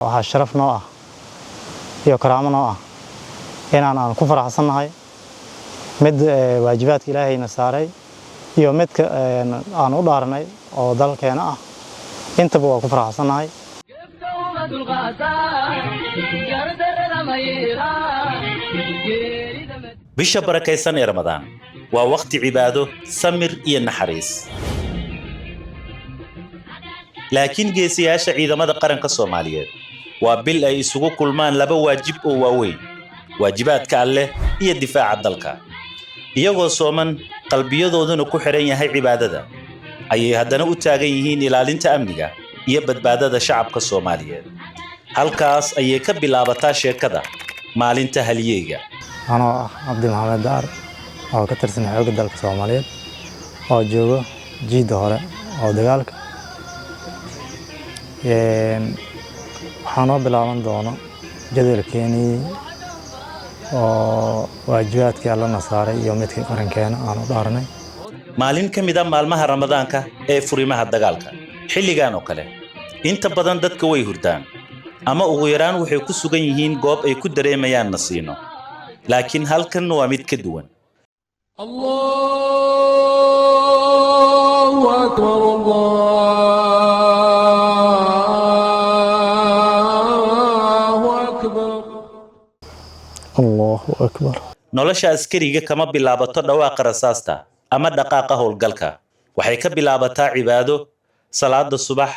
Waxaa sharaf noo ah iyo karaamo noo ah inaan aan ku faraxsannahay mid waajibaadka Ilaahayna saaray iyo midka aan u dhaaranay oo dalkeena ah. Intaba waa ku faraxsannahay. Bisha barakaysan ee Ramadaan waa wakhti cibaado, samir iyo naxariis, laakiin geesiyaasha ciidamada qaranka Soomaaliyeed waa bil ay isugu kulmaan laba waajib oo waaweyn: waajibaadka Alleh iyo difaaca dalka. Iyagoo sooman, qalbiyadooduna ku xidhan yahay cibaadada, ayay haddana u taagan yihiin ilaalinta amniga iyo badbaadada shacabka Soomaaliyeed. Halkaas ayay ka bilaabataa sheekada maalinta halyeeyga. Anoo ah Cabdi Maxamed Daar oo ka tirsan Xoogga Dalka Soomaaliyeed oo joogo jiidda hore oo dagaalka, waxaa noo bilaaban doono jadwalkeenii oo waajibaadkii Allana saaray iyo midkii qarankeena aan u dhaaranay. Maalin ka mid a maalmaha Ramadaanka ee furimaha dagaalka, xilligan oo kale inta badan dadka way hurdaan ama ugu yaraan waxay ku sugan yihiin goob ay ku dareemayaan nasiino, laakiin halkan waa mid ka duwan. الله أكبر، الله أكبر. Allahu akbar. Nolosha askariga kama bilaabato dhawaaqa rasaasta ama dhaqaaqa howlgalka. Waxay ka bilaabataa cibaado, salaada subax,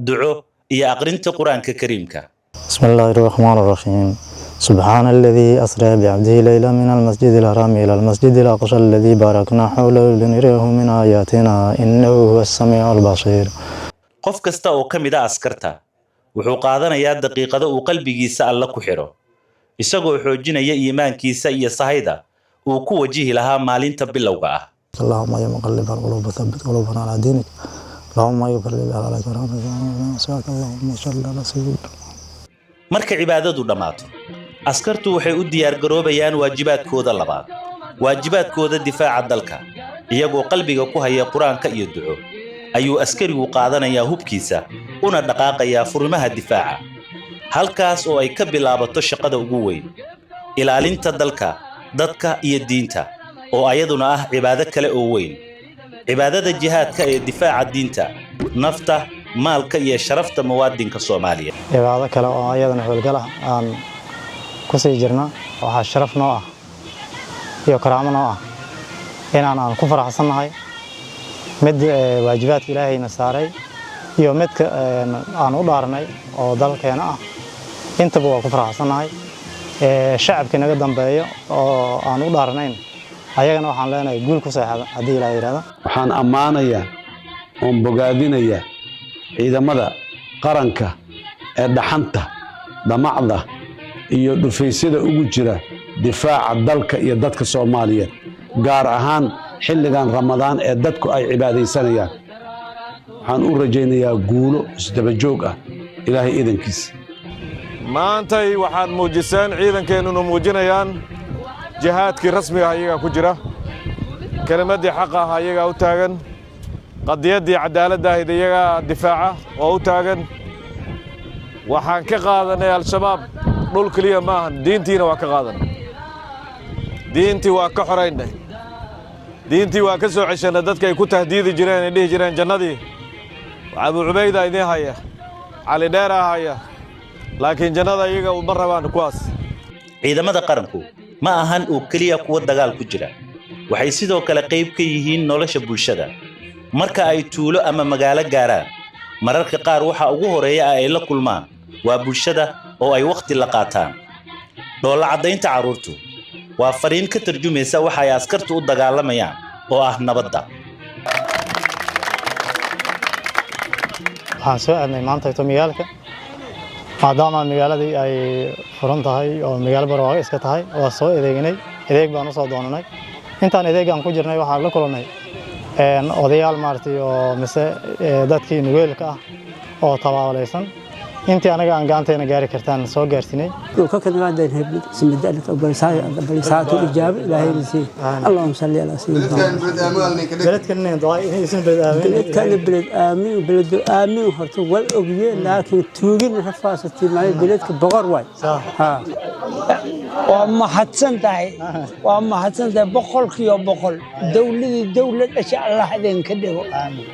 duco iyo aqrinta Qur-aanka Kariimka. بسم الله الرحمن الرحيم. سبحان الذي أسرى بعبده ليلا من المسجد الحرام إلى المسجد الأقصى الذي باركنا حوله لنريه من آياتنا إنه هو السميع البصير. Qof kasta oo ka mid a askarta wuxuu qaadanayaa daqiiqado uu qalbigiisa Alla ku xidho, isagoo xoojinaya iimaankiisa iyo sahayda uu ku wajihi lahaa maalinta bilowga ah. اللهم يا مقلب القلوب ثبت قلوبنا على دينك. اللهم اغفر لي على كرامك. اللهم صل على سيدنا. Marka cibaadadu dhammaato, askartu waxay u diyaargaroobayaan waajibaadkooda labaad, waajibaadkooda difaaca dalka. Iyagoo qalbiga ku haya Qur-aanka iyo duco ayuu askarigu qaadanayaa hubkiisa una dhaqaaqayaa furimaha difaaca, halkaas oo ay ka bilaabato shaqada ugu weyn: ilaalinta dalka, dadka iyo diinta, oo ayaduna ah cibaado kale oo weyn, cibaadada jihaadka ee difaaca diinta, nafta, maalka iyo sharafta muwaadinka Soomaaliya. Cibaado kale oo ayadana howlgal ah aan kusii jirna. Waxaa sharaf noo ah iyo karaamo noo ah inaan aan ku faraxsannahay mid waajibaadka Ilaahayna saaray iyo midka aan u dhaaranay oo dalkeena ah. Intaba waa ku faraxsannahay. Shacabka naga dambeeyo oo aan u dhaaranayn, ayagana waxaan leenahay guul ku seexada haddii Ilaah yidhahdo. Waxaan ammaanayaa oon bogaadinayaa ciidamada qaranka ee dhaxanta, damacda iyo dhufaysyada ugu jira difaaca dalka iyo dadka Soomaaliyeed, gaar ahaan xilligan Ramadaan ee dadku ay cibaadaysanayaan. Waxaan u rajaynayaa guulo isdabajoog ah, Ilaahay idankiisa. Maantay waxaad muujiseen, ciidankeennuna muujinayaan, jihaadkii rasmiga ah iyagaa ku jira, kelimaddii xaqa ah iyagaa u taagan, qadiyaddii caddaaladda ahayd iyagaa difaaca oo u taagan. Waxaan ka qaadannay Al-Shabaab dhul keliya ma ahan, diintiina waa ka qaadanay, diintii waa ka xoraynay, diintii waa ka soo ceshannay. Dadka ay ku tahdiidi jireen, ay dhihi jireen jannadii Abuu Cubayda idiin haya, Cali Dheeraa haya, laakiin jannada iyaga uma rabaan kuwaas. Ciidamada qaranku ma ahan oo keliya kuwa dagaal ku jira. Waxay sidoo kale qayb ka yihiin nolosha bulshada. Marka ay tuulo ama magaalo gaaraan, mararka qaar waxa ugu horeeya ay la kulmaan waa bulshada oo ay wakhti la qaataan. Dhoolla caddaynta carruurtu waa fariin ka tarjumaysa waxa ay askartu u dagaalamayaan oo ah nabadda. Waxaan soo aadnay maanta magaalka, maadaama magaaladii ay furan tahay oo magaalo barwaaqo iska tahay. Waa soo adeegnay, adeeg baan usoo doonanay. Intaan adeegaan ku jirnay waxaan la kulannay odayaal maaragtay oo mise dadkii nugeelka ah oo tabaabalaysan. Intii anaga aan gacanteena gaari kartaan soo gaarsiinay. Balisaatu ijaaba Ilaahay sii. اللهم صل على سيدنا. Beledkan inay ducaa inaysan beled aamin. Beledkana beled aamin, beled aamin horta wal ogye, laakiin tuugin rafaasati maayo. Beledka boqor waay ha. Waa mahadsan tahay, waa mahadsan tahay 100%. Dowladii dowlad dhasha Allah idinka dhigo,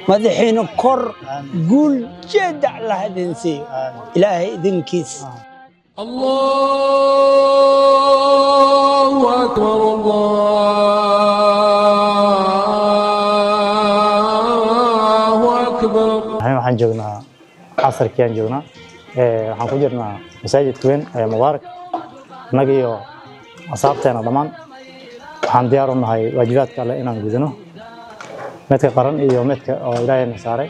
madaxiina kor, guul jeeda Allah idin siiyo, Ilaahay idinkiis. الله أكبر، الله أكبر. Waxaan joognaa casarkii aan joognaa. Waxaan ku jirnaa masaajidka weyn ee Mubaarak, annaga iyo asxaabteena dhammaan. Waxaan diyaar u nahay waajibaadka Alle inaan gudano, midka qaran iyo midka oo Ilaahayna saaray.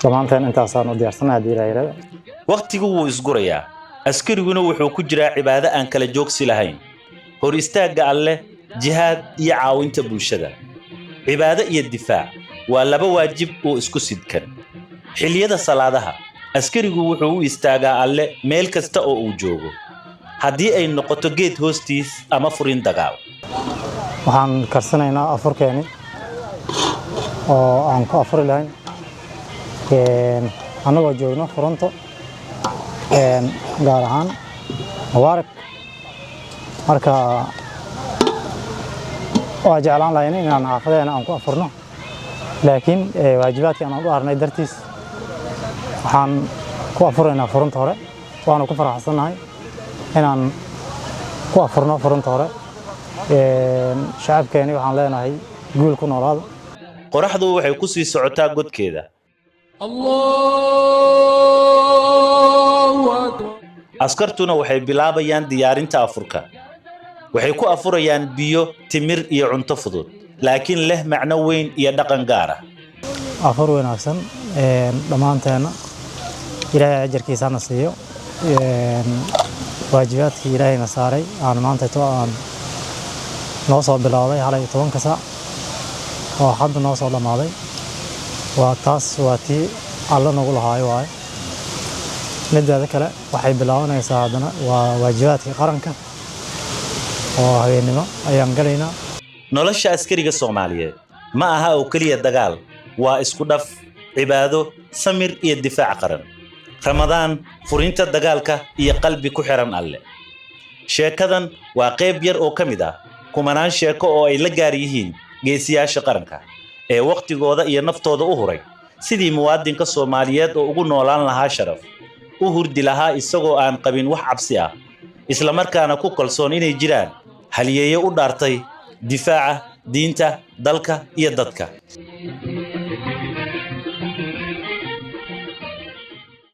Dhammaanteen intaasaan u diyaarsanahay haddii Ilaah yiraahdo. Wakhtigu wuu isgurayaa, askariguna wuxuu ku jiraa cibaado aan kala joogsi lahayn: hor istaagga Alleh, jihaad iyo caawinta bulshada. Cibaado iyo difaac waa laba waajib oo isku sidkan. Xilliyada salaadaha askarigu wuxuu u istaagaa Alle meel kasta oo uu joogo, haddii ay noqoto geed hoostiis ama furin dagaal. Waxaan karsanaynaa afurkeeni oo aan ku afuri lahayn annagoo joogno furunto, gaar ahaan Mubaarak. Marka waa jeclaan lahayn inaan xaafadeena aan ku afurno, laakiin waajibaadkii aan u arnay dartiis waxaan ku afuraynaa furunta hore. Waanu ku faraxsannahay inaan ku afurno furunta hore. Shacabkeeni waxaan leenahay guul ku noolaada. Qoraxdu waxay ku sii socotaa godkeeda. الله أكبر. Askartuna waxay bilaabayaan diyaarinta afurka. Waxay ku afurayaan biyo, timir iyo cunto fudud, laakiin leh macno weyn iyo dhaqan gaar ah. Afur wanaagsan dhammaanteenna. Ilaahay ajarkiisa hana siiyo. Waajibaadkii Ilaahayna saaray aan maanta to aan noo soo bilowday halay 10-ka saac oo hadda noo soo dhammaaday, waa taas, waa tii Alle nagu lahaayo waaye. Mideeda kale waxay bilaabanaysaa haddana waa waajibaadkii qaranka oo habeennimo ayaan galaynaa. Nolosha askariga Soomaaliyeed ma aha oo keliya dagaal, waa isku dhaf cibaado, samir iyo difaac qaran. Ramadaan, furinta dagaalka iyo qalbi ku xiran Alle. Sheekadan waa qayb yar oo ka mid ah kumanaan sheeko oo ay la gaar yihiin geesiyaasha qaranka ee wakhtigooda iyo naftooda u huray sidii muwaadinka Soomaaliyeed oo ugu noolaan lahaa sharaf, u hurdi lahaa isagoo aan qabin wax cabsi ah, isla markaana ku kalsoon inay jiraan halyeeyo u dhaartay difaaca diinta, dalka iyo dadka.